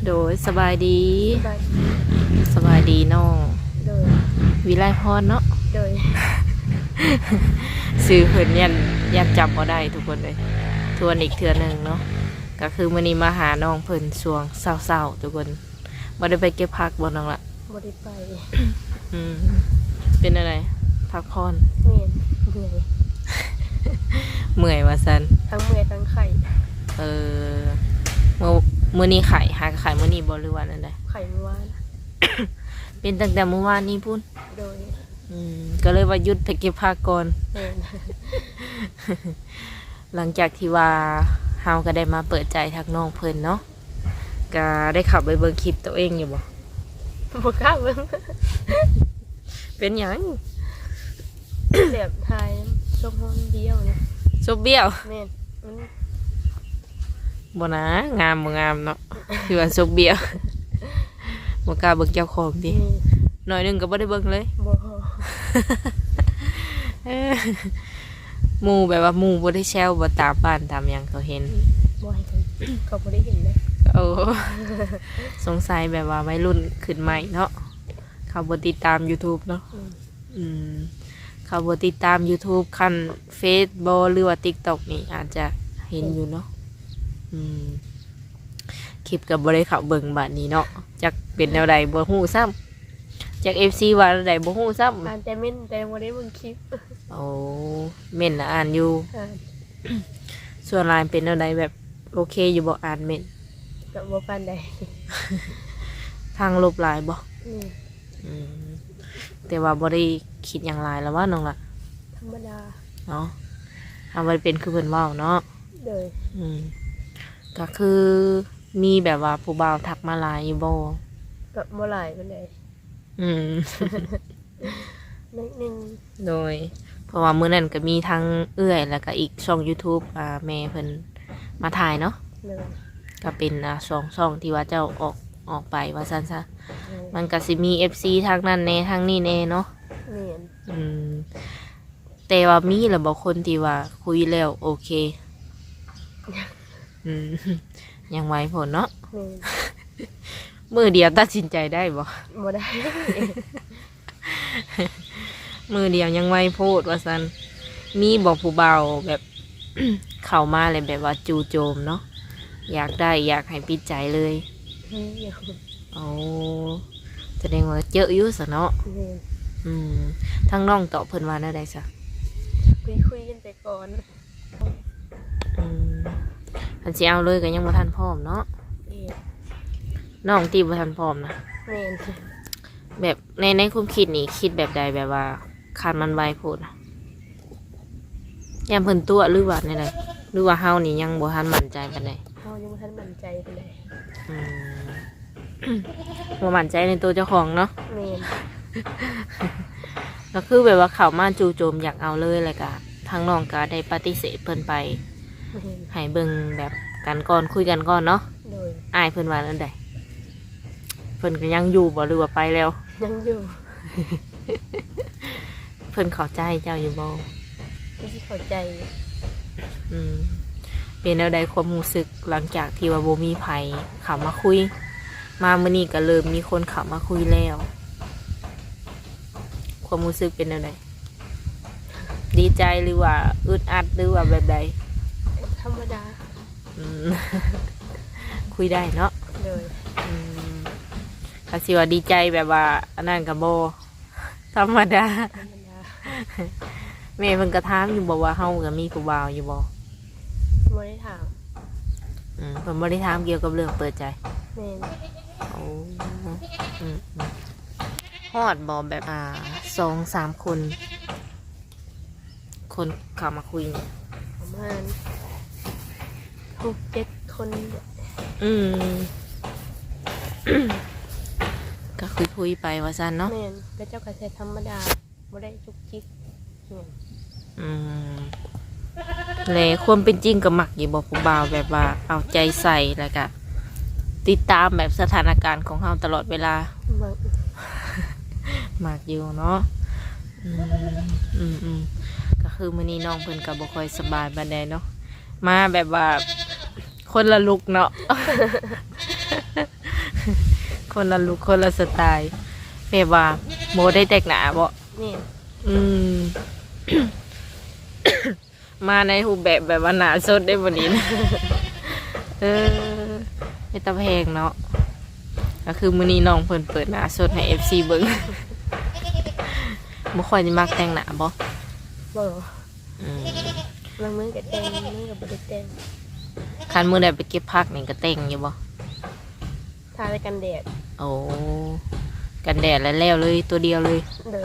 ໂດຍ ສະບາຍດີ ສະບາຍດີ ສະບາຍດີນ້ອງ ໂດຍ ວິໄລພອນເນາະ ໂດຍ ຊື່ເພິ່ນຢ້ານ ຢ້ານຈຳບໍ່ໄດ້ທຸກຄົນເອີຍ ທວນອີກເທື່ອໜຶ່ງເນາະ ກະຄືມື້ນີ້ມາຫານ້ອງເພິ່ນຊ່ວງເຊົ້າໆ ທຸກຄົນ ບໍ່ໄດ້ໄປເກັບຜັກບໍ່ນ້ອງລະ? ບໍ່ໄດ້ໄປ ອືມ ເປັນແນວໃດ ພັກຜ່ອນ? ແມ່ນ ເມື່ອຍ ເມື່ອຍວ່າຊັ້ນ ທັງເມື່ອຍທັງໄຂ້ ເອີ ມື້ ມື້ນີ້ໄຂ້ ຫາກະໄຂ້ມື້ນີ້ບໍ່ ຫຼືວ່າແນວໃດ? ໄຂ້ມື້ວານ ເປັນຕັ້ງແຕ່ມື້ວານນີ້ພຸ້ນ ໂດຍ ອືມ ກະເລີຍວ່າຢຸດໄປເກັບຜັກກ່ອນ ແມ່ນ ຫຼັງຈາກທີ່ວ່າເຮົາກະໄດ້ມາເປີດໃຈທັກນ້ອງເພິ່ນເນາະ ກະໄດ້ເຂົ້າໄປເບິ່ງຄລິບໂຕເອງຢູ່ບໍ່? ບໍ່ກ້າເບິ່ງ ເປັນຫຍັງ? ແບບຖ່າຍສົບເຮົາມັນບ້ຽວນະ ສົບບ້ຽວ ແມ່ນ ມັນ ບໍ່ນາ ງາມບໍ່ງາມເນາະ ຄືວ່າສົບບ້ຽວ ບໍ່ກ້າເບິ່ງເຈົ້າຂອງຕິ ອືມ ໜ້ອຍໜຶ່ງກະບໍ່ໄດ້ເບິ່ງເລີຍ ບໍ່ ເອີ ໝູ່ແບບວ່າໝູ່ບໍ່ໄດ້ແຊວບໍ່ ຕາມບ້ານຕາມຫຍັງເຂົາເຫັນ ອືມ ບໍ່ໃຫ້ເຂົາ ເຂົາບໍ່ໄດ້ເຫັນເລີຍ ໂອ້ ສົງໄສແບບວ່າໄວລຸ້ນຂຶ້ນໃໝ່ເນາະ ເຂົາບໍ່ຕິດຕາມຢູທູບເນາະ ອືມ ອືມ ເຂົາບໍ່ຕິດຕາມຢູທູບ ຄັນເຟສບໍ່ ຫຼືວ່າຕິກຕັອກນີ້ອາດຈະເຫັນຢູ່ເນາະ ເຫັນ ອືມ ຄລິບກະບໍ່ໄດ້ເຂົ້າເບິ່ງບາດນີ້ເນາະ ຈັກເປັນແນວໃດບໍ່ຮູ້ຊ້ຳ ຈັກເອັຟຊີວ່າແນວໃດບໍ່ຮູ້ຊ້ຳ ອ່ານແຕ່ເມັ້ນ ແຕ່ບໍ່ໄດ້ເບິ່ງຄລິບ ໂອ້ ເມັ້ນນະອ່ານຢູ່ ອ່ານ ສ່ວນຫຼາຍເປັນແນວໃດ ແບບໂອເຄຢູ່ບໍ່ ອ່ານເມັ້ນ? ກະບໍ່ປານໃດ ທາງລົບຫຼາຍບໍ່? ອືມ ອືມ ແຕ່ວ່າບໍ່ໄດ້ຄິດຫຍັງຫຼາຍລະຫວານ້ອງລະ? ທຳມະດາເນາະ ເຮົາບໍ່ໄດ້ເປັນຄືເພິ່ນເວົ້າເນາະ ໂດຍ ອືມ ກະຄືມີແບບວ່າຜູ້ບ່າວທັກມາຫຼາຍຢູ່ບໍ່? ກະບໍ່ຫຼາຍປານໃດ ອືມ ໜ້ອຍໜຶ່ງ ໂດຍ ເພາະວ່າມື້ນັ້ນກະມີທັງເອື້ອຍ ແລ້ວກະອີກຊ່ອງຢູທູບ ອ່າ ແມ່ເພິ່ນມາຖ່າຍເນາະ ໂດຍ ກະເປັນ ອ່າ ສອງຊ່ອງທີ່ວ່າເຈົ້າອອກ ອອກໄປວ່າຊັ້ນຊະ ໂດຍ ມັນກະຊິມີເອັຟຊີທາງນັ້ນແດ່ ທາງນີ້ແດ່ເນາະ ແມ່ນ ອືມ ແຕ່ວ່າມີລະບໍ່ຄົນທີ່ວ່າຄຸຍແລ້ວໂອເຄ? ອືມ ຍັງໄວໂພດເນາະ ແມ່ນ ມື້ດຽວຕັດສິນໃຈໄດ້ບໍ່? ບໍ່ໄດ້ ມື້ດຽວຍັງໄວໂພດວ່າຊັ້ນ ມີບໍ່ຜູ້ບ່າວແບບ ເຂົ້າມາແລ້ວແບບວ່າຈູ່ໂຈມເນາະ ຢາກໄດ້ ຢາກໃຫ້ປິດໃຈເລີຍ? ມີຢູ່ ໂອ້ ສະແດງວ່າເຈີຢູ່ຊະເນາະ ແມ່ນ ອືມ ທາງນ້ອງຕອບເພິ່ນວ່າແນວໃດຊະ? ຄຸຍໆກັນໄປກ່ອນ ອືມ ຄັນຊິເອົາເລີຍກະຍັງບໍ່ທັນພ້ອມເນາະ ແມ່ນ ນ້ອງຕິບໍ່ທັນພ້ອມນະ ແມ່ນ ແບບໃນ ໃນຄວາມຄິດນີ້ຄິດແບບໃດ ແບບວ່າຄັນມັນໄວໂພດນະ ຢ້ານເພິ່ນຕົວະ ຫຼືວ່າແນວໃດ ຫຼືວ່າເຮົານີ້ຍັງບໍ່ທັນໝັ້ນໃຈປານໃດ? ເຮົາຍັງບໍ່ທັນໝັ້ນໃຈປານໃດ ອືມ ບໍ່ໝັ້ນໃຈໃນໂຕເຈົ້າຂອງເນາະ ແມ່ນ ກະຄືແບບວ່າເຂົ້າມາຈູ່ໂຈມຢາກເອົາເລີຍ ແລ້ວກະທາງນ້ອງກະໄດ້ປະຕິເສດເພິ່ນໄປ ແມ່ນ ໃຫ້ເບິ່ງແບບກັນກ່ອນ ຄຸຍກັນກ່ອນເນາະ ໂດຍ ອ້າຍເພິ່ນວ່າແນວໃດ? ເພິ່ນກະຍັງຢູ່ບໍ່ ຫຼືວ່າໄປແລ້ວ? ຍັງຢູ່ ເພິ່ນເຂົ້າໃຈເຈົ້າຢູ່ບໍ່? ເພິ່ນຊິເຂົ້າໃຈ ອືມ ເປັນແນວໃດຄວາມຮູ້ສຶກ ຫຼັງຈາກທີ່ວ່າບໍ່ມີໃຜເຂົ້າມາຄຸຍ ມາມື້ນີ້ກະເລີ່ມມີຄົນເຂົ້າມາຄຸຍແລ້ວ ຄວາມຮູ້ສຶກເປັນແນວໃດ? ດີໃຈ ຫຼືວ່າອຶດອັດ ຫຼືວ່າແບບໃດ? ທຳມະດາ ອືມ ຄຸຍໄດ້ເນາະ ໂດຍ ອືມ ກະຊິວ່າດີໃຈແບບວ່າອັນນັ້ນກະບໍ່ ທຳມະດາ ທຳມະດາ ແມ່ເພິ່ນກະຖາມຢູ່ບໍ່ວ່າເຮົາກະມີຜູ້ບ່າວຢູ່ບໍ່? ບໍ່ໄດ້ຖາມ ອືມ ເພິ່ນບໍ່ໄດ້ຖາມກ່ຽວກັບເລື່ອງເປີດໃຈ ແມ່ນ ໂອ້ ອືມ ອືມ ຮອດບໍ່ແບບ ອ່າ ສອງສາມຄົນ ຄົນເຂົ້າມາຄຸຍນີ້ ປະມານຫົກເຈັດຄົນ ອືມ ກະຄຸຍໆໄປວ່າຊັ້ນເນາະ ແມ່ນ ເຂົາເຈົ້າກະໃຊ້ທຳມະດາ ບໍ່ໄດ້ຈຸກຈິກຫຍັງ ອືມ ແລະຄວາມເປັນຈິງກະມັກຢູ່ບໍ່ ຜູ້ບ່າວແບບວ່າເອົາໃຈໃສ່ ແລ້ວກະຕິດຕາມແບບສະຖານະການຂອງເຮົາຕະຫຼອດເວລາ? ມັກ ມັກຢູ່ເນາະ ອືມ ອືມ ອືມ ກະຄືມື້ນີ້ນ້ອງເພິ່ນກະບໍ່ຄ່ອຍສະບາຍປານໃດເນາະ ມາແບບວ່າຄົນລະລຸກເນາະ ຄົນລະລຸກຄົນລະສະໄຕລ໌ ແບບວ່າບໍ່ໄດ້ແຕ່ງໜ້າບໍ? ແມ່ນ. ອືມ ມາໃນຮູບແບບ ແບບວ່າໜ້າສົດເດ້ມື້ນີ້ນະ. ເອີ ເປັນຕາແພງເນາະ. ກໍຄືມື້ນີ້ນ້ອງເພິ່ນເປີດໜ້າສົດໃຫ້ເອັຟຊີເບິ່ງ. ບໍ່ຄ່ອຍໄດ້ມັກແຕ່ງໜ້າບໍ? ບໍ່. ອືມ ບາງມື້ກໍແຕ່ງ ບາງມື້ກໍບໍ່ໄດ້ແຕ່ງ. ຄັນມື້ໃດໄປເກັບຜັກນີ້ກໍແຕ່ງຢູ່ບໍ່? ທາແຕ່ກັນແດດ. ໂອ້ ກັນແດດແລ້ວ ແລ້ວເລີຍ ຕົວດຽວເລີຍ. ໂ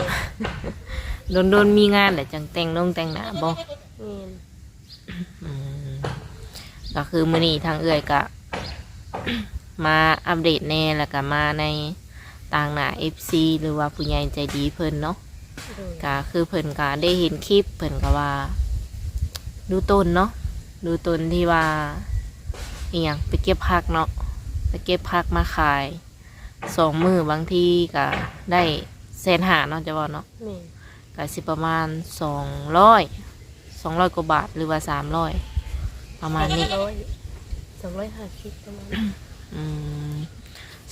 ດຍ. ດົນໆມີງານແລ້ວຈັ່ງແຕ່ງນົງແຕ່ງໜ້າບໍ? ແມ່ນ. ອືມ ກໍຄືມື້ນີ້ທາງເອື້ອຍກະ ມາອັບເດດແດ່ ແລ້ວກະມາໃນຕາງໜ້າເອັຟຊີ ຫຼືວ່າຜູ້ໃຫຍ່ໃຈດີເພິ່ນເນາະ. ໂດຍ. ກະຄືເພິ່ນກະໄດ້ເຫັນຄລິບ ເພິ່ນກະວ່າດູຕົນເນາະ ດູຕົນທີ່ວ່າ ອີ່ຫຍັງ ໄປເກັບຜັກເນາະ ໄປເກັບຜັກມາຂາຍ ສອງມື້ບາງທີກະໄດ້ແສນຫ້າເນາະ ຈະເວົ້າເນາະ. ແມ່ນ. ກະຊິປະມານສອງຮ້ອຍ ສອງຮ້ອຍກວ່າບາດ ຫຼືວ່າສາມຮ້ອຍ ປະມານນີ້ ສອງຮ້ອຍ ສອງຮ້ອຍຫ້າສິບປະມານ. ອືມ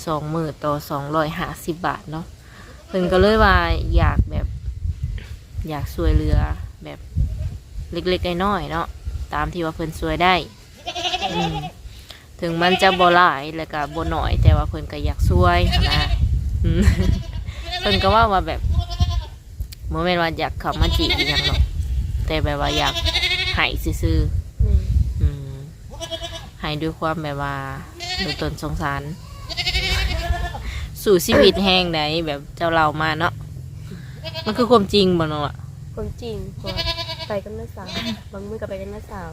ສອງມື້ຕໍ່ສອງຮ້ອຍຫ້າສິບບາດເນາະ. ເພິ່ນກໍເລີຍວ່າຢາກແບບ ຢາກຊ່ວຍເຫຼືອແບບເລັກໆນ້ອຍໆເນາະ ຕາມທີ່ວ່າເພິ່ນຊ່ວຍໄດ້. ອືມ ເຖິງມັນຈະບໍ່ຫຼາຍ ແລ້ວກໍບໍ່ໜ້ອຍ ແຕ່ວ່າເພິ່ນກໍຢາກຊ່ວຍຫັ້ນນະ. ອືມ ເພິ່ນກໍເວົ້າວ່າແບບ ບໍ່ແມ່ນວ່າຢາກເຂົ້າມາຈີບອີ່ຫຍັງດອກ ແຕ່ແບບວ່າຢາກໃຫ້ຊື່ໆ. ອືມ ອືມ ໃຫ້ດ້ວຍຄວາມແບບວ່າ ເອີ ຕົ້ນສົງສານ ສູ້ຊີວິດແຮງໃດ ແບບເຈົ້າເລົ່າມາເນາະ ມັນຄືຄວາມຈິງບໍ່ນ້ອງລະ? ຄວາມຈິງ ເພາະວ່າໄປກັບນ້າສາວ ບາງມື້ກໍໄປກັບນ້າສາວ.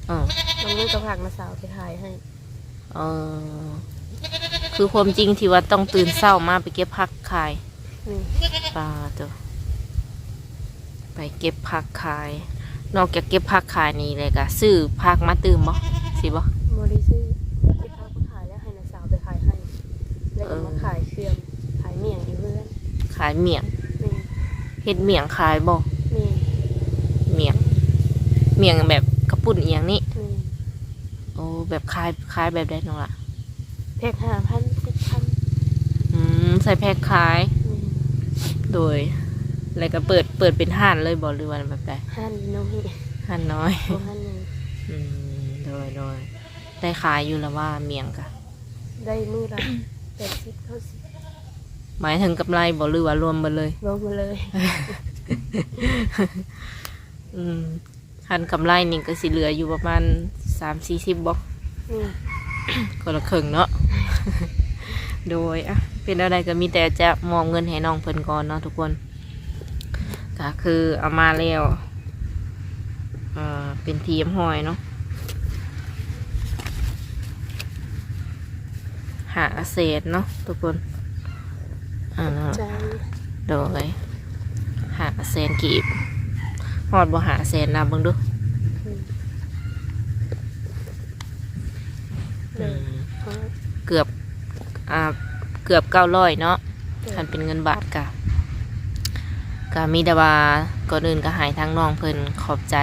ເອີ ບາງມື້ກໍພານ້າສາວໄປຂາຍໃຫ້. ເອີ ຄືຄວາມຈິງທີ່ວ່າຕ້ອງຕື່ນເຊົ້າມາໄປເກັບຜັກຂາຍ. ອືມ ປາໂຕ ໄປເກັບຜັກຂາຍ ນອກຈາກເກັບຜັກຂາຍນີ້ແລ້ວກະຊື້ຜັກມາຕື່ມບໍ່ ຊິບໍ່? ບໍ່ໄດ້ຊື້ ເກັບຜັກມາຂາຍແລ້ວໃຫ້ນ້າສາວໄປຂາຍໃຫ້ ແລ້ວກໍມາຂາຍເຄື່ອງ ເອີ ຂາຍໝ້ຽງຢູ່ເຮືອນ. ຂາຍໝ້ຽງ? ແມ່ນ. ເຮັດໝ້ຽງຂາຍບໍ່? ແມ່ນ. ໝ້ຽງ ໝ້ຽງແບບເຂົ້າປຸ້ນອີ່ຫຍັງນີ້? ແມ່ນ. ໂອ້ ແບບຂາຍ ຂາຍແບບໃດນ້ອງລະ? ແພັກຫ້າພັນ ສິບພັນ. ອືມ ໃສ່ແພັກຂາຍ. ແມ່ນ. ໂດຍ ແລ້ວກໍເປີດ ເປີດເປັນຮ້ານເລີຍບໍ່ ຫຼືວ່າແບບໃດ? ຮ້ານນ້ອຍ. ຮ້ານນ້ອຍ ບໍ່ຮ້ານໃຫຍ່. ອືມ ໂດຍ ໂດຍ. ໄດ້ຂາຍຢູ່ລະວ່າໝ້ຽງກະ? ໄດ້ມື້ລະ ແປດສິບ ເກົ້າສິບ. ໝາຍເຖິງກຳໄລບໍ່ ຫຼືວ່າລວມເບິດເລີຍ? ລວມເບິດເລີຍ. ອືມ ຄັນກຳໄລນີ້ກໍຊິເຫຼືອຢູ່ປະມານສາມສີ່ສິບບໍ? ອືມ ຄົນລະເຄິ່ງເນາະ. ໂດຍ ອ່ະ ເປັນແນວໃດກໍມີແຕ່ຈະມອບເງິນໃຫ້ນ້ອງເພິ່ນກ່ອນເນາະທຸກຄົນ. ກໍຄືເອົາມາແລ້ວ ເປັນທີ່ຮຽບຮ້ອຍເນາະ ຫ້າແສນເນາະທຸກຄົນ. ອ່າ ໃຈ ໂດຍ ຫ້າແສນກີບ ຮອດບໍ່ຫ້າແສນ ນັບເບິ່ງດູ. ອືມ ອືມ ເກືອບ ອ່າ ເກືອບເກົ້າຮ້ອຍເນາະ. ໂດຍ ຄັນເປັນເງິນບາດກະ ກະມີແຕ່ວ່າ ກ່ອນອື່ນກະໃຫ້ທາງນ້ອງເພິ່ນຂອບໃຈ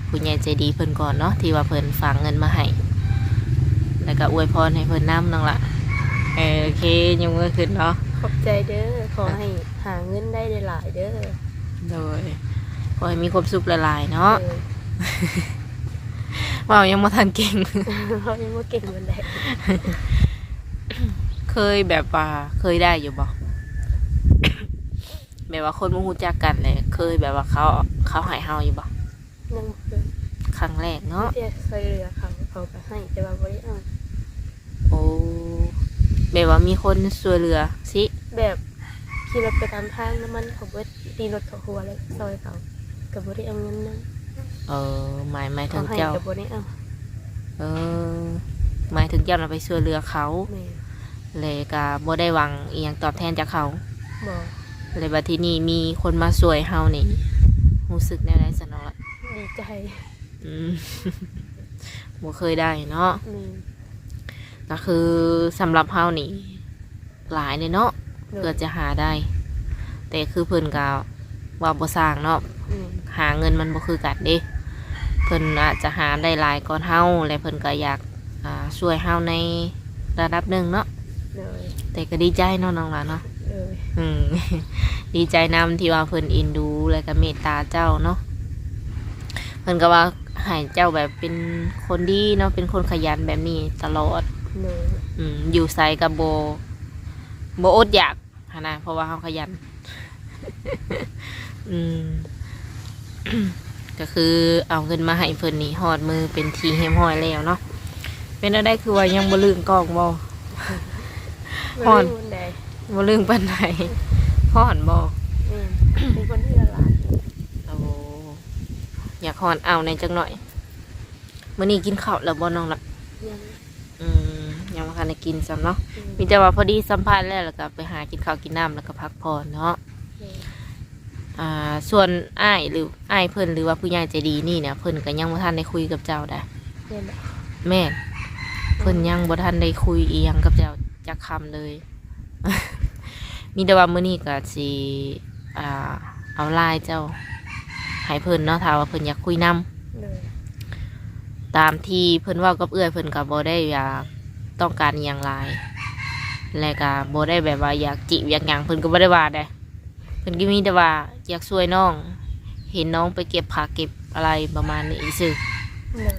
ຜູ້ໃຫຍ່ໃຈດີເພິ່ນກ່ອນເນາະ ທີ່ວ່າເພິ່ນຝາກເງິນມາໃຫ້ ແລ້ວກະອວຍພອນໃຫ້ເພິ່ນນຳນ້ອງລະ. ເອີ ໂອເຄ ຍົກມືຂຶ້ນເນາະ. ຂອບໃຈເດີ ຂໍໃຫ້ຫາເງິນໄດ້ຫຼາຍໆເດີ. ໂດຍ ຂໍໃຫ້ມີຄວາມສຸກຫຼາຍໆເນາະ. ໂດຍ ເວົ້າຍັງບໍ່ທັນເກັ່ງ ເວົ້າຍັງບໍ່ເກັ່ງປານໃດ. ເຄີຍແບບວ່າ ເຄີຍໄດ້ຢູ່ບໍ່? ແບບວ່າຄົນບໍ່ຮູ້ຈັກກັນເລີຍ ເຄີຍແບບວ່າເຂົາ ເຂົາໃຫ້ເຮົາຢູ່ບໍ່? ຍັງບໍ່ເຄີຍ. ຄັ້ງແລກເນາະ. ມີແຕ່ຊ່ວຍເຫຼືອເຂົາ ເຂົາກໍໃຫ້ ແຕ່ວ່າບໍ່ໄດ້ເອົາ. ໂອ້ ແບບວ່າມີຄົນຊ່ວຍເຫຼືອຊິ ແບບຂີ່ລົດໄປຕາມທາງ ນ້ຳມັນເຂົາເບິດ ຕີລົດເຂົາຮົ່ວ ແລ້ວຊ່ອຍເຂົາ ກໍບໍ່ໄດ້ເອົາເງິນນຳ. ເອີ ໝາຍ ໝາຍເຖິງເຈົ້າ ເຂົາໃຫ້ກໍບໍ່ໄດ້ເອົາ. ເອີ ໝາຍເຖິງເຈົ້ານະໄປຊ່ວຍເຫຼືອເຂົາ. ແມ່ນ. ແລະກະບໍ່ໄດ້ຫວັງອີ່ຫຍັງຕອບແທນຈາກເຂົາ. ບໍ່. ແລະບັດທີນີ້ມີຄົນມາຊ່ວຍເຮົານີ້ ຮູ້ສຶກແນວໃດຊັ້ນນ້ອງລະ? ດີໃຈ. ອືມ ບໍ່ເຄີຍໄດ້ເນາະ. ແມ່ນ. ກະຄືສຳລັບເຮົານີ້ ຫຼາຍເດ້ເນາະ. ໂດຍ. ເພື່ອຈະຫາໄດ້ ແຕ່ຄືເພິ່ນກະເວົ້າບໍ່ຊ່າງເນາະ. ແມ່ນ. ຫາເງິນມັນບໍ່ຄືກັນເດ້ ເພິ່ນອາດຈະຫາໄດ້ຫຼາຍກ່ອນເຮົາ ແລະເພິ່ນກະຢາກ ອ່າ ຊ່ວຍເຮົາໃນລະດັບໜຶ່ງເນາະ. ໂດຍ ແຕ່ກໍດີໃຈເນາະນ້ອງຫຼ້າເນາະ. ໂດຍ ອືມ ດີໃຈນຳທີ່ວ່າເພິ່ນເອັນດູ ແລະກໍເມດຕາເຈົ້າເນາະ. ເພິ່ນກໍວ່າໃຫ້ເຈົ້າແບບເປັນຄົນດີເນາະ ເປັນຄົນຂະຫຍັນແບບນີ້ຕະຫຼອດ. ໂດຍ ອືມ ຢູ່ໃສກໍບໍ່ ບໍ່ອົດຢາກຫັ້ນນະ ເພາະວ່າເຮົາຂະຫຍັນ. ອືມ ກໍຄືເອົາເງິນມາໃຫ້ເພິ່ນນີ້ ຮອດມືເປັນທີ່ຮຽບຮ້ອຍແລ້ວເນາະ. ເປັນແນວໃດ ຄືວ່າຍັງບໍ່ລຶ້ງກ້ອງບໍ່? ຮ້ອນ ບໍ່ລຶ້ງປານໃດ. ຮ້ອນບໍ່? ແມ່ນ ເປັນຄົນເຫື່ອຫຼາຍ. ໂອ້ ຢາກຮ້ອນ ເອົາແດ່ຈັກໜ້ອຍ. ມື້ນີ້ກິນເຂົ້າແລ້ວບໍ່ນ້ອງລະ? ຍັງ. ອືມ ຍັງບໍ່ທັນໄດ້ກິນຊ້ຳເນາະ. ອືມ ມີແຕ່ວ່າພໍດີສຳພາດແລ້ວ ແລ້ວກໍໄປຫາກິນເຂົ້າກິນນ້ຳ ແລ້ວກໍພັກຜ່ອນເນາະ. ແມ່ນ. ອ່າ ສ່ວນອ້າຍ ຫຼື ອ້າຍເພິ່ນ ຫຼືວ່າຜູ້ໃຫຍ່ໃຈດີນີ້ນະ ເພິ່ນກໍຍັງບໍ່ທັນໄດ້ຄຸຍກັບເຈົ້າໃດ໋. ແມ່ນບໍ່? ແມ່ນ. ເພິ່ນຍັງບໍ່ທັນໄດ້ຄຸຍອີ່ຫຍັງກັບເຈົ້າຈັກຄຳເລີຍ. ມີແຕ່ວ່າມື້ນີ້ກໍຊິ ອ່າ ເອົາລາຍເຈົ້າໃຫ້ເພິ່ນເນາະ ຖ້າວ່າເພິ່ນຢາກຄຸຍນຳ. ໂດຍ ຕາມທີ່ເພິ່ນເວົ້າກັບເອື້ອຍ ເພິ່ນກໍບໍ່ໄດ້ ອ່າ ຕ້ອງການອີ່ຫຍັງຫຼາຍ ແລະກໍບໍ່ໄດ້ແບບວ່າຢາກຈີບຢາກຫຍັງ ເພິ່ນກໍບໍ່ໄດ້ວ່າໃດ. ເພິ່ນກໍມີແຕ່ວ່າຢາກຊ່ວຍນ້ອງ ເຫັນນ້ອງໄປເກັບຜັກເກັບອະໄລປະມານນີ້ຊື່. ໂດຍ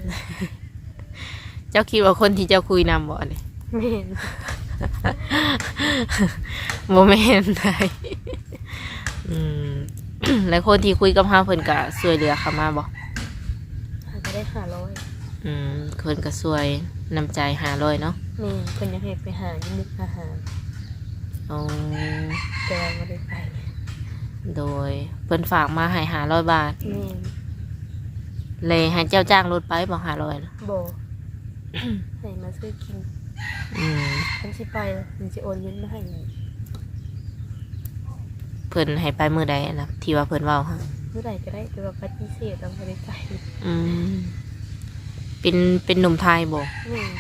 ເຈົ້າຄິດວ່າຄົນທີ່ເຈົ້າຄຸຍນຳບໍ່ອັນນີ້? ແມ່ນ. ບໍ່ແມ່ນໃດ. ອືມ ແລ້ວຄົນທີ່ຄຸຍກັບເຮົາເພິ່ນກະຊ່ວຍເຫຼືອເຂົ້າມາບໍ່? ຫາກໍໄດ້ຫ້າຮ້ອຍ. ອືມ ເພິ່ນກະຊ່ວຍນ້ຳໃຈຫ້າຮ້ອຍເນາະ. ແມ່ນ ເພິ່ນຢາກໃຫ້ໄປຫາຢູ່ມຸກດາຫານ. ອໍ ແຕ່ວ່າບໍ່ໄດ້ໄປ. ໂດຍ ເພິ່ນຝາກມາໃຫ້ຫ້າຮ້ອຍບາດ. ແມ່ນ. ແລະໃຫ້ເຈົ້າຈ້າງລົດໄປບໍ່ ຫ້າຮ້ອຍນະ? ບໍ່ ໃຫ້ມາຊື້ກິນ. ອືມ ຄັນຊິໄປ ເພິ່ນຊິໂອນເງິນມາໃຫ້. ເພິ່ນໃຫ້ໄປມື້ໃດນະ ທີ່ວ່າເພິ່ນເວົ້າຫັ້ນ? ມື້ໃດກໍໄດ້ ແຕ່ວ່າປະຕິເສດວ່າບໍ່ໄດ້ໄປ. ອືມ ເປັນ ເປັນໜຸ່ມໄທບໍ່? ແມ່ນ.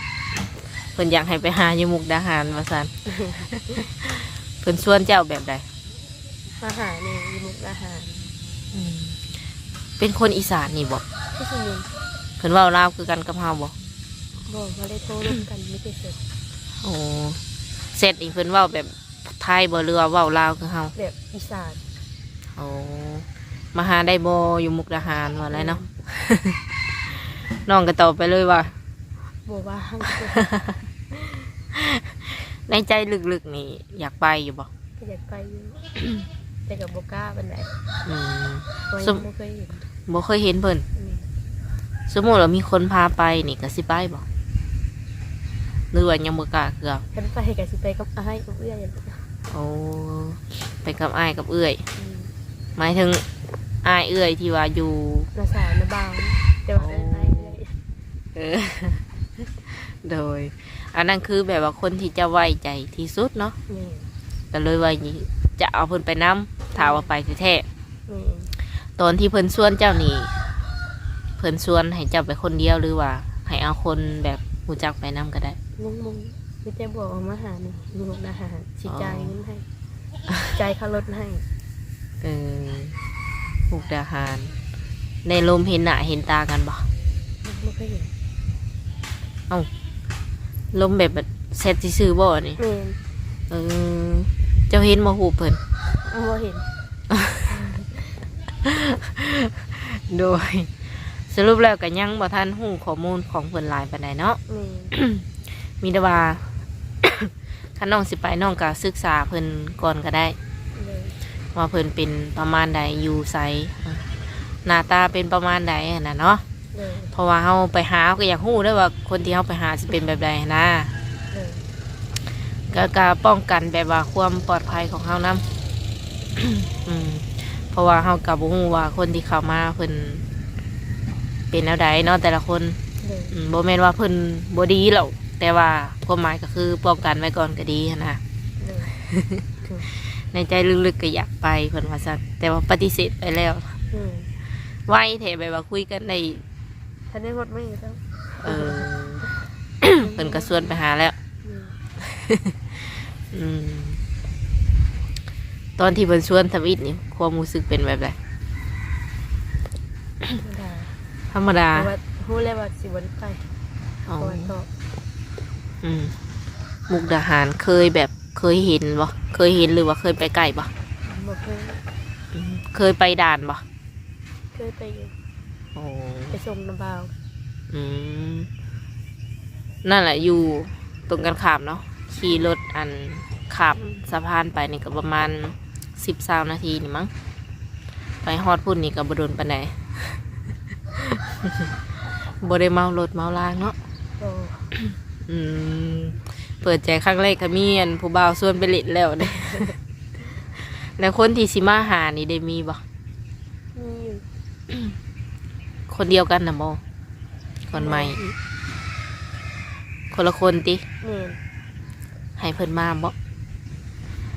ເພິ່ນຢາກໃຫ້ໄປຫາຢູ່ມຸກດາຫານວ່າຊັ້ນ. ເພິ່ນຊວນເຈົ້າແບບໃດ? ມາຫາແມ່ຢູ່ມຸກດາຫານ. ອືມ ເປັນຄົນອີສານນີ້ບໍ່? ຄືຊິແມ່ນ. ເພິ່ນເວົ້າລາວຄືກັນກັບເຮົາບໍ່? ບໍ່ ບໍ່ໄດ້ໂທລົມກັນ ມີແຕ່ແຊັດ. ໂອ້ ແຊັດນີ້ເພິ່ນເວົ້າແບບໄທບໍ່ ຫຼືວ່າເວົ້າລາວຄືເຮົາ? ແບບອີສານ. ໂອ້ ມາຫາໄດ້ບໍ່ຢູ່ມຸກດາຫານ ວ່າແລ້ວເນາະ. ອືມ ນ້ອງກໍຕອບໄປເລີຍວ່າ ບໍ່ວ່າງ. ໃນໃຈລຶກໆນີ້ຢາກໄປຢູ່ບໍ່? ກໍຢາກໄປຢູ່ ແຕ່ກໍບໍ່ກ້າປານໃດ. ອືມ ເພາະວ່າຍັງບໍ່ເຄີຍເຫັນ. ບໍ່ເຄີຍເຫັນເພິ່ນ. ແມ່ນ. ສົມມຸດວ່າມີຄົນພາໄປນີ້ກໍຊິໄປບໍ່ ຫຼືວ່າຍັງບໍ່ກ້າເທື່ອ? ຄັນໄປກໍຊິໄປກັບອ້າຍກັບເອື້ອຍ. ໂອ້ ໄປກັບອ້າຍກັບເອື້ອຍ. ອືມ ໝາຍເຖິງອ້າຍເອື້ອຍທີ່ວ່າຢູ່ ນ້າສາວນ້າບ່າວ ແຕ່ວ່າ ໂອ້ ເອີ້ນອ້າຍເອື້ອຍ. ເອີ ໂດຍ ອັນນັ້ນຄືແບບວ່າຄົນທີ່ເຈົ້າໄວ້ໃຈທີ່ສຸດເນາະ. ແມ່ນ. ກໍເລີຍວ່າຈະເອົາເພິ່ນໄປນຳ ຖ້າວ່າໄປແທ້ໆ. ແມ່ນ. ຕອນທີ່ເພິ່ນຊວນເຈົ້ານີ້ ເພິ່ນຊວນໃຫ້ເຈົ້າໄປຄົນດຽວ ຫຼືວ່າໃຫ້ເອົາຄົນແບບຮູ້ຈັກໄປນຳກໍໄດ້? ຍັງບໍ່ ມີແຕ່ບອກວ່າມາຫານີ້ ຢູ່ມຸກດາຫານ ຊິ ອໍ ຈ່າຍເງິນໃຫ້ ຈ່າຍຄ່າລົດໃຫ້. ເອີ ມຸກດາຫານ ໄດ້ລົມເຫັນໜ້າເຫັນຕາກັນບໍ່? ບໍ່ເຄີຍເຫັນ. ເອົ້າ ລົມແບບແຊັດຊື່ໆບໍ່ອັນນີ້? ແມ່ນ. ເອີ ເຈົ້າເຫັນບໍ່ຮູບເພິ່ນ? ບໍ່ເຫັນ. ໂດຍ ສະຫຼຸບແລ້ວກໍຍັງບໍ່ທັນຮູ້ຂໍ້ມູນຂອງເພິ່ນຫຼາຍປານໃດເນາະ. ແມ່ນ. ມີແຕ່ວ່າ ຄັນນ້ອງຊິໄປ ນ້ອງກໍສຶກສາເພິ່ນກ່ອນກໍໄດ້. ໂດຍ. ວ່າເພິ່ນເປັນປະມານໃດ ຢູ່ໃສ ໜ້າຕາເປັນປະມານໃດຫັ້ນນະເນາະ. ໂດຍ. ເພາະວ່າເຮົາໄປຫາ ເຮົາກໍຢາກຮູ້ເດ້ວ່າຄົນທີ່ເຮົາໄປຫາຊິເປັນແບບໃດຫັ້ນນະ. ໂດຍ. ກໍ ກໍປ້ອງກັນແບບວ່າຄວາມປອດໄພຂອງເຮົານຳ. ອືມ ເພາະວ່າເຮົາກໍບໍ່ຮູ້ວ່າຄົນທີ່ເຂົ້າມາເພິ່ນເປັນແນວໃດເນາະ ແຕ່ລະຄົນ. ໂດຍ. ອືມ ບໍ່ແມ່ນວ່າເພິ່ນບໍ່ດີດອກ ແຕ່ວ່າຄວາມໝາຍກໍຄືປ້ອງກັນໄວ້ກ່ອນກໍດີຫັ້ນນະ. ໂດຍ. ໃນໃຈລຶກໆກໍຢາກໄປ ເພິ່ນວ່າຊັ້ນ ແຕ່ວ່າປະຕິເສດໄປແລ້ວ. ອືມ. ໄວແທ້ ແບບວ່າຄຸຍກັນໄດ້ ທັນໄດ້ຮອດມື້ຊ້ຳ. ເອີ ເພິ່ນກໍຊວນໄປຫາແລ້ວ. ອືມ. ອືມ ຕອນທີ່ເພິ່ນຊວນທຳອິດນີ້ ຄວາມຮູ້ສຶກເປັນແບບໃດ? ທຳມະດາ. ທຳມະດາ. ແຕ່ວ່າຮູ້ແລ້ວວ່າຊິບໍ່ໄດ້ໄປ. ອໍ. ເພາະວ່າກໍ ອືມ ມຸກດາຫານ ເຄີຍແບບ ເຄີຍເຫັນບໍ່? ເຄີຍເຫັນ ຫຼືວ່າເຄີຍໄປໃກ້ບໍ່? ບໍ່ເຄີຍ. ອືມ ເຄີຍໄປດ່ານບໍ່? ເຄີຍໄປຢູ່. ໂອ້ ໄປສົ່ງນຳບ່າວ. ອືມ ນັ້ນແຫຼະ ຢູ່ຕົງກັນຂ້າມເນາະ ຂີ່ລົດອັນ ຂ້າມ ອືມ ສະພານໄປນີ້ກໍປະມານສິບ ຊາວນາທີນີ້ມັ້ງ. ໄປຮອດພຸ້ນນີ້ກໍບໍ່ດົນປານໃດ. ບໍ່ໄດ້ເມົາລົດເມົາລາງເນາະ? ບໍ່. ອືມ ເປີດໃຈຄັ້ງແລກກໍມີອັນຜູ້ບ່າວຊວນໄປຫຼິ້ນແລ້ວເດ້. ແລ້ວຄົນທີ່ຊິມາຫານີ້ໄດ້ມີບໍ່? ມີຢູ່. ຄົນດຽວກັນນະບໍ່? ຄົນໃໝ່. ບໍ່. ຄົນລະຄົນຕິ? ແມ່ນ. ໃຫ້ເພິ່ນມາບໍ່?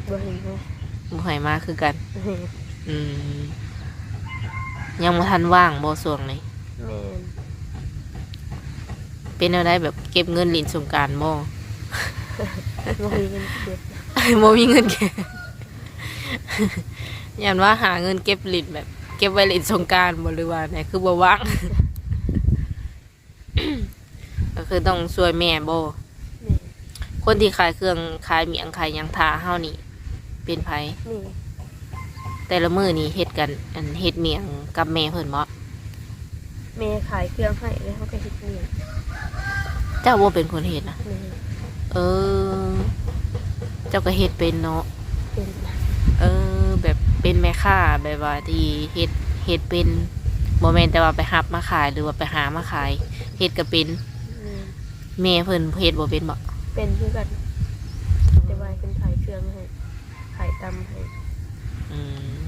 ບໍ່ໃຫ້ມາ. ບໍ່ໃຫ້ມາຄືກັນ. ແມ່ນ. ອືມ ຍັງບໍ່ທັນວ່າງບໍ່ຊ່ວງນີ້? ແມ່ນ. ເປັນແນວໃດ ແບບເກັບເງິນຫຼິ້ນສົງການບໍ່? ບໍ່ມີເງິນເກັບ. ບໍ່ມີເງິນເກັບ. ຢ້ານວ່າຫາເງິນເກັບຫຼິ້ນ ແບບເກັບໄວ້ຫຼິ້ນສົງການບໍ່ ຫຼືວ່າແນວ ຄືບໍ່ວ່າງ? ກໍຄືຕ້ອງຊ່ວຍແມ່ບໍ່? ແມ່ນ. ຄົນທີ່ຂາຍເຄື່ອງ ຂາຍໝ້ຽງ ຂາຍຫຍັງຖ້າເຮົານີ້ ເປັນໃຜ? ແມ່. ແຕ່ລະມື້ນີ້ເຮັດກັນ ອັນ ເຮັດໝ້ຽງກັບແມ່ເພິ່ນບໍ່? ແມ່ຂາຍເຄື່ອງໃຫ້ ແລ້ວເຮົາກໍເຮັດໝ້ຽງ. ເຈົ້າບໍ່ເປັນຄົນເຮັດນະ? ແມ່. ເອີ ເຈົ້າກໍເຮັດເປັນເນາະ? ເປັນ. ເອີ ແບບເປັນແມ່ຄ້າ ແບບວ່າທີ່ເຮັດ ເຮັດເປັນ ບໍ່ແມ່ນແຕ່ວ່າໄປຮັບມາຂາຍ ຫຼືວ່າໄປຫາມາຂາຍ ເຮັດກໍເປັນ. ແມ່ນ. ແມ່ເພິ່ນເຮັດບໍ່ເປັນບໍ? ເປັນຄືກັນ ແຕ່ວ່າເພິ່ນຂາຍເຄື່ອງໃຫ້ ຂາຍຕຳໃຫ້. ອືມ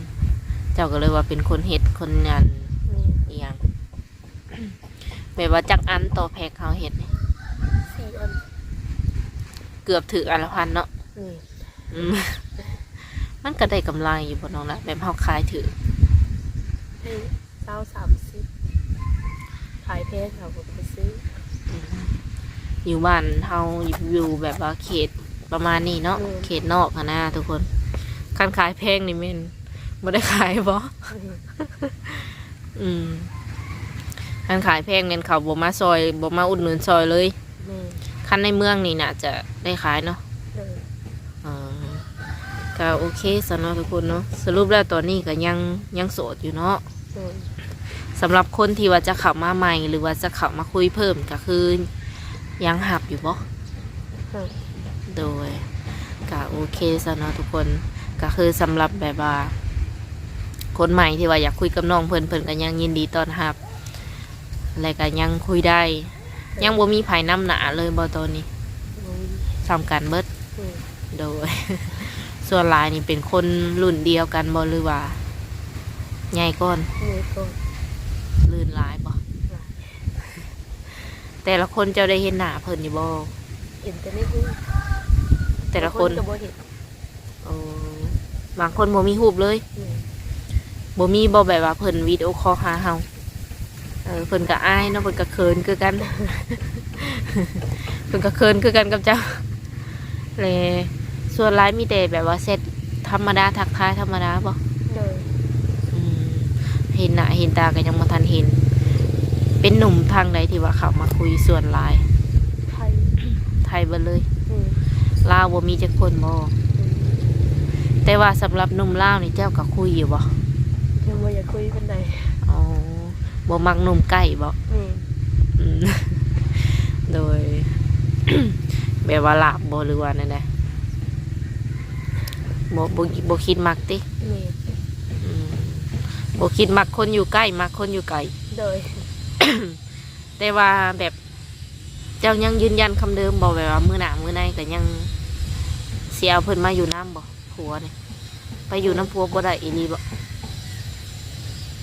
ເຈົ້າກໍເລີຍວ່າເປັນຄົນເຮັດ ຄົນງານ. ແມ່ນ. ອີຫຍັງ ແບບວ່າຈັກອັນຕໍ່ແພັກເຮົາເຮັດນີ້? ສີ່ອັນ. ເກືອບຖືກອັນລະພັນເນາະ? ແມ່ນ. ອືມ ມັນກໍໄດ້ກຳໄລຢູ່ບໍ່ນ້ອງລະ ແບບເຮົາຂາຍຖືກ? ໄດ້ຊາວ ສາມສິບ ຂາຍແພງເຂົາກໍໄປຊື້. ອືມ ຢູ່ບ້ານເຮົາ ຢູ່ແບບວ່າເຂດປະມານນີ້ເນາະ. ແມ່ນ. ເຂດນອກຫັ້ນນະທຸກຄົນ ຄັນຂາຍແພງນີ້ແມ່ນບໍ່ໄດ້ຂາຍບໍ? ແມ່ນ. ອືມ ຄັນຂາຍແພງແມ່ນເຂົາບໍ່ມາຊ່ອຍ ບໍ່ມາອຸດໜູນຊ່ອຍເລີຍ. ແມ່ນ. ຄັນໃນເມືອງນີ້ໜ້າຈະໄດ້ຂາຍເນາະ? ໂດຍ. ເອີ ກໍໂອເຄຊັ້ນເນາະທຸກຄົນເນາະ ສະຫຼຸບແລ້ວຕອນນີ້ກໍຍັງ ຍັງໂສດຢູ່ເນາະ? ໂດຍ. ສຳລັບຄົນທີ່ວ່າຈະເຂົ້າມາໃໝ່ ຫຼືວ່າຈະເຂົ້າມາຄຸຍເພີ່ມ ກໍຄືຍັງຮັບຢູ່ບໍ່? ໂດຍ ກະໂອເຄຊັ້ນເນາະທຸກຄົນ ກະຄືສຳລັບແບບວ່າຄົນໃໝ່ທີ່ວ່າຢາກຄຸຍກັບນ້ອງເພິ່ນ ເພິ່ນກະຍັງຍິນດີຕ້ອນຮັບ ແລະກະຍັງຄຸຍໄດ້. ຍັງບໍ່ມີໃຜນຳໜ້າເລີຍບໍ່ຕອນນີ້? ບໍ່ມີ. ສ່ຳກັນເບິດ? ແມ່ນ. ໂດຍ ສ່ວນຫຼາຍນີ້ເປັນຄົນລຸ້ນດຽວກັນບໍ່ ຫຼືວ່າໃຫຍ່ກ່ອນ? ໃຫຍ່ກ່ອນ. ລື່ນຫຼາຍບໍ່? ຫຼາຍ. ແຕ່ລະຄົນເຈົ້າໄດ້ເຫັນໜ້າເພິ່ນຢູ່ບໍ່? ເຫັນແຕ່ໃນຮູບ. ແຕ່ລະຄົນ ບາງຄົນກໍບໍ່ເຫັນ. ໂອ້ ບາງຄົນບໍ່ມີຮູບເລີຍ? ແມ່ນ. ບໍ່ມີບໍ່ແບບວ່າເພິ່ນວິດີໂອຄໍຫາເຮົາ? ເອີ ເພິ່ນກໍອາຍເນາະ ເພິ່ນກໍເຂີນຄືກັນ ເພິ່ນກໍເຂີນຄືກັນກັບເຈົ້າ. ແລະ ສ່ວນຫຼາຍມີແຕ່ແບບວ່າແຊັດທຳມະດາ ທັກທາຍທຳມະດາບໍ່? ໂດຍ. ອືມ ເຫັນໜ້າເຫັນຕາກໍຍັງບໍ່ທັນເຫັນ. ເປັນໜຸ່ມທາງໃດທີ່ວ່າເຂົ້າມາຄຸຍສ່ວນຫຼາຍ? ໄທ. ໄທເບິດເລີຍ? ອືມ. ລາວບໍ່ມີຈັກຄົນບໍ່? ອືມ. ແຕ່ວ່າສຳລັບໜຸ່ມລາວນີ້ເຈົ້າກໍຄຸຍຢູ່ບໍ່? ຍັງບໍ່ຢາກຄຸຍປານໃດ. ອໍ. ບໍ່ມັກໜຸ່ມໃກ້ບໍ? ແມ່ນ. ອືມ ໂດຍ ແບບວ່າລາບບໍ ຫຼືວ່າແນວໃດ? ບໍ່ ບໍ່ ບໍ່ຄິດມັກຕິ? ແມ່ນ. ອືມ ບໍ່ຄິດມັກຄົນຢູ່ໃກ້ ມັກຄົນຢູ່ໄກ. ໂດຍ. ແຕ່ວ່າແບບ ເຈົ້າຍັງຢືນຢັນຄຳເດີມບໍ່? ແບບວ່າມື້ໜ້າມື້ໃນກໍຍັງຊິເອົາເພິ່ນມາຢູ່ນຳບໍ່? ຜົວນີ້ ໄປຢູ່ນຳຜົວບໍ່ໄດ້ອີ່ຫຼີບໍ?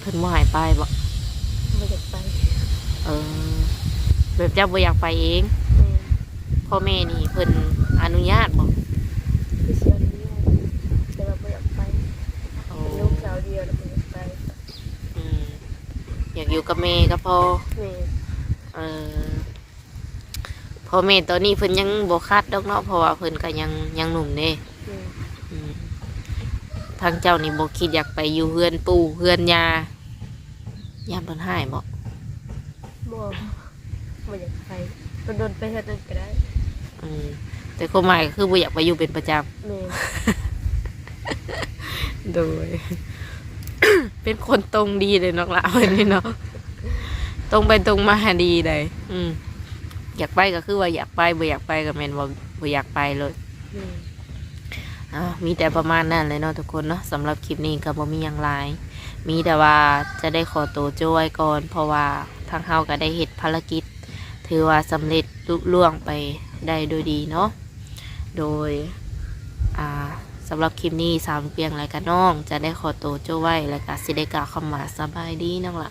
ເພິ່ນບໍ່ໃຫ້ໄປບໍ? ບໍ່ຢາກໄປ. ເອີ ແບບເຈົ້າບໍ່ຢາກໄປເອງ? ແມ່ນ. ພໍ່ແມ່ນີ້ເພິ່ນອະນຸຍາດບໍ? ເພິ່ນຊິອະນຸຍາດ ແຕ່ວ່າບໍ່ຢາກໄປ. ໂອ້ ເປັນລູກສາວດຽວແລ້ວບໍ່ຢາກໄປ. ອືມ ຢາກຢູ່ກັບແມ່ກັບພໍ່. ແມ່ນ. ເອີ ພໍ່ແມ່ຕອນນີ້ເພິ່ນຍັງບໍ່ຂັດດອກເນາະ ເພາະວ່າເພິ່ນກໍຍັງ ຍັງໜຸ່ມເດ້. ແມ່ນ. ອືມ ທາງເຈົ້ານີ້ບໍ່ຄິດຢາກໄປຢູ່ເຮືອນປູ່ເຮືອນຍ່າ ຢ້ານເພິ່ນຮ້າຍບໍ? ບໍ່ ບໍ່ຢາກໄປ ດົນໆໄປເທື່ອໜຶ່ງກໍໄດ້. ອືມ ແຕ່ຄວາມໝາຍກໍຄືບໍ່ຢາກໄປຢູ່ເປັນປະຈຳ. ແມ່ນ. ໂດຍ ເປັນຄົນຕົງດີເດ້ນ້ອງຫຼ້າເພິ່ນນີ້ເນາະ ຕົງໄປຕົງມາດີໃດ໋. ອືມ ຢາກໄປກໍຄືວ່າຢາກໄປ ບໍ່ຢາກໄປກໍແມ່ນວ່າບໍ່ຢາກໄປໂລດ. ແມ່ນ. ເອົາ ມີແຕ່ປະມານນັ້ນແຫຼະເນາະທຸກຄົນເນາະ. ສຳລັບຄລິບນີ້ກໍບໍ່ມີຫຍັງຫຼາຍ ມີແຕ່ວ່າຈະໄດ້ຂໍໂຕໂຈ້ໄວ້ກ່ອນ ເພາະວ່າທາງເຮົາກໍໄດ້ເຮັດພາລະກິດ ຖືວ່າສຳເລັດລຸລ່ວງໄປໄດ້ດ້ວຍດີເນາະ. ໂດຍ ອ່າ ສຳລັບຄລິບນີ້ ສາວນ້ອງປຽງ ແລະກະນ້ອງຈະໄດ້ຂໍໂຕໂຈ້ໄວ້ ແລະກະຊິໄດ້ກ່າວຄຳວ່າສະບາຍດີນ້ອງຫຼ້າ.